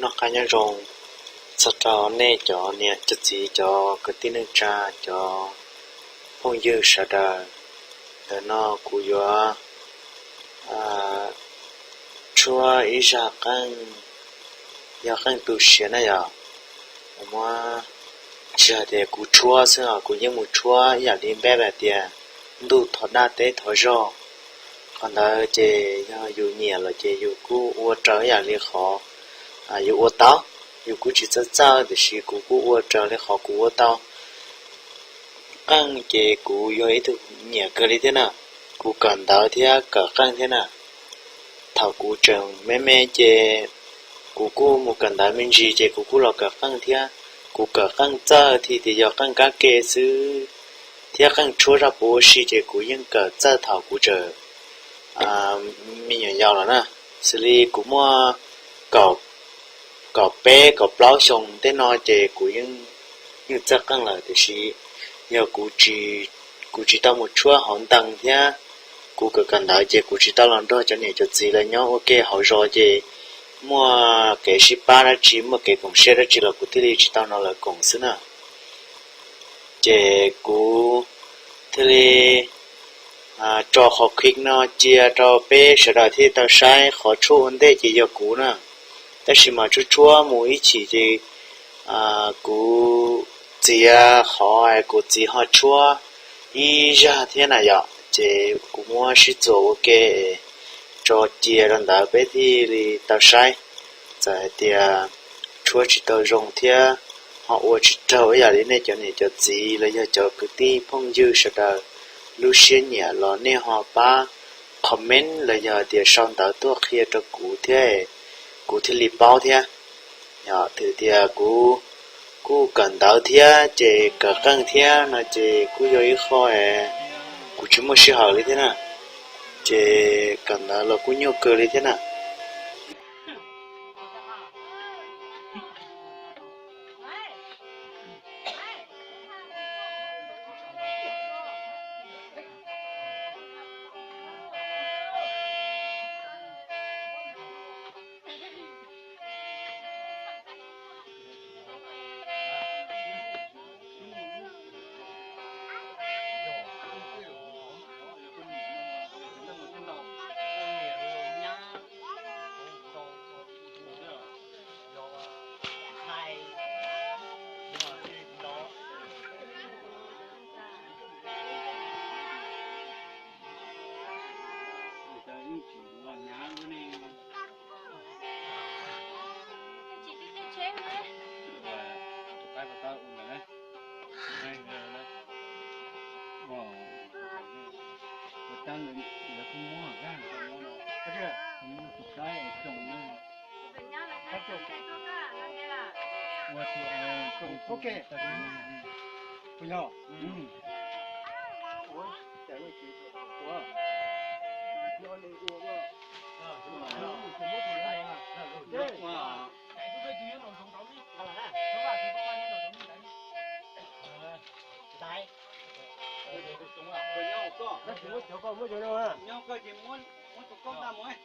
Noj qab nyob zoo txog rau nej cov niam cov txiv, cov kwv tij neej tsa, cov phooj ywg sawv daws. Ntawm no kuv yuav tshuab ib zaj qeej, yog qeej tu siav na yom. Kuv muab, tsis hais tias kuv tshuab xwb os, kuv yeej mus tshuab ib yam li npeb hais tias ntuj thov daj teb thov zog. Qhov ntawd ces yog yus nyiam lawm ces yus kuj ua raws ib yam li qhov yus ua tau. Yus kuj tsis txawj txawj tiam sis kuv kuj ua raws li qhov kuv ua tau. Qeej ces kuv yog ib tug nyiam kawg li thiab na, kuv kawm ntawv thiab kawm qeej thiab na. Thaum kuv tseem me me ces kuv kuj mus kawm ntawv me ntsis ces kuv kuj los kawm qeej thiab. Kuv kawm qeej txawj thiab tias yog qeej kab ke xwb thiab qeej tshuab zaj puas ua si ces kuv yeej kawm txawj thaum kuv tseem me nyuam yaus los na. Xws li kuv muaj kaum peb kaum plaub xyoo tej no ces kuv yeej txawj qeej lawm tiam sis yog kuv tsis tau mus tshuab hauv ntoo thiab kuv kawm kawm ntawv ces kuv tsis tau los nrog cov niam cov txiv lawv nyob ua ke hauv zos ces muaj kev sib pab dab tsi muaj kev koom siab dab tsi los kuv thiaj li tsis tau nrog lawv koom xwb na. Ces kuv thiaj li tso qhov clip no cia rau peb sawv daws thiaj tau saib. Qhov tshuab ua ntej ces yog kuv na, tab sis mas tshuab tshuab mus ib chim ces kuv txiav qhov kuv txiv ho tshuab ib zaj thiab na yom, ces kuv muab sib txuas ua ke tso cia rau ntawd peb thiaj li tau saib. Txawm hais tias tshuab tsis tau zoo thiab ho ua tsis raug ib yam li nej cov niam cov txiv los yog cov kwv tij phooj ywg sawv daws lub siab nyiam los nej ho pab comment los yog tias sau ntawv tuaj qhia rau kuv thiab, kuv thiaj li paub thiab. Yog tias kuv kuj kawm ntawv thiab ces kawm qeej thiab no ces kuj yog ib qho kuv tsis muaj sij hawm li thiab na, ces kawm ntawv los kuj nyuaj kawg li thiab na. Ok. Puas yog? Ua cas no ces ua no. Nyob koj ces muab tus koj nqa mus.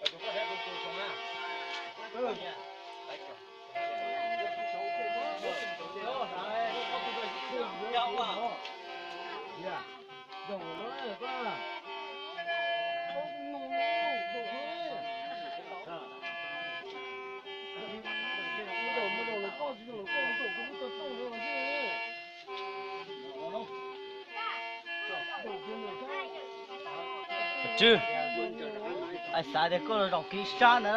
Tswb, xav tias koj los zaum kiv sab ntawd no.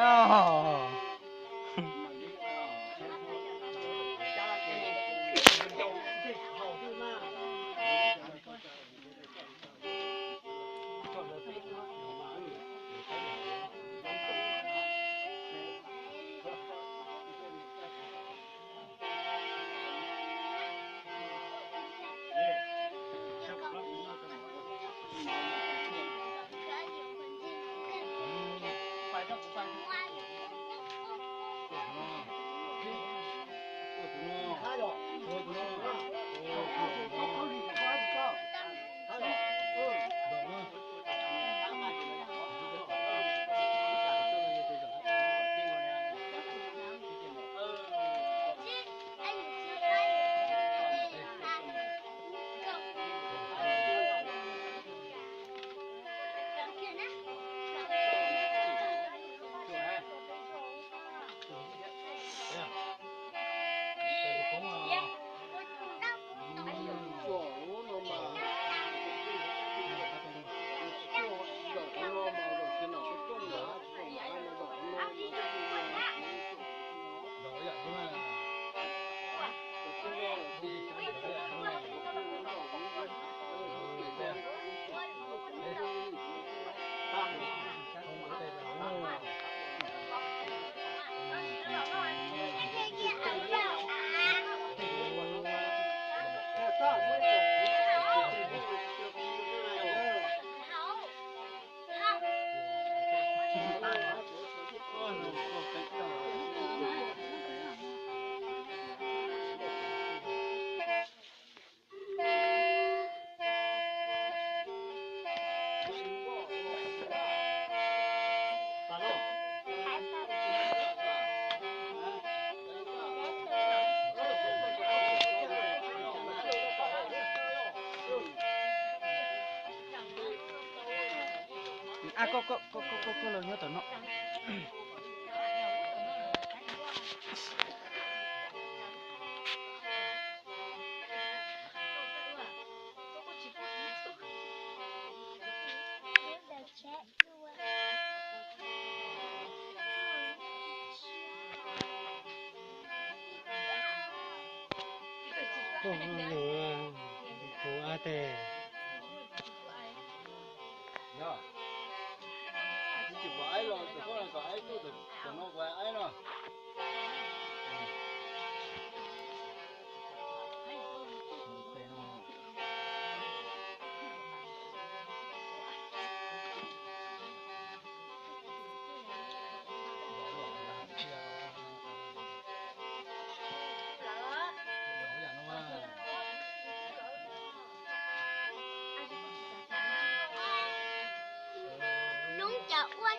Koj, koj, koj, koj, koj los nyob tom no. Koj lwm, kuv ab tes. Yog, tsis pom aib los, koj kom aib tuaj tom no kuv aib no. Nub cov ua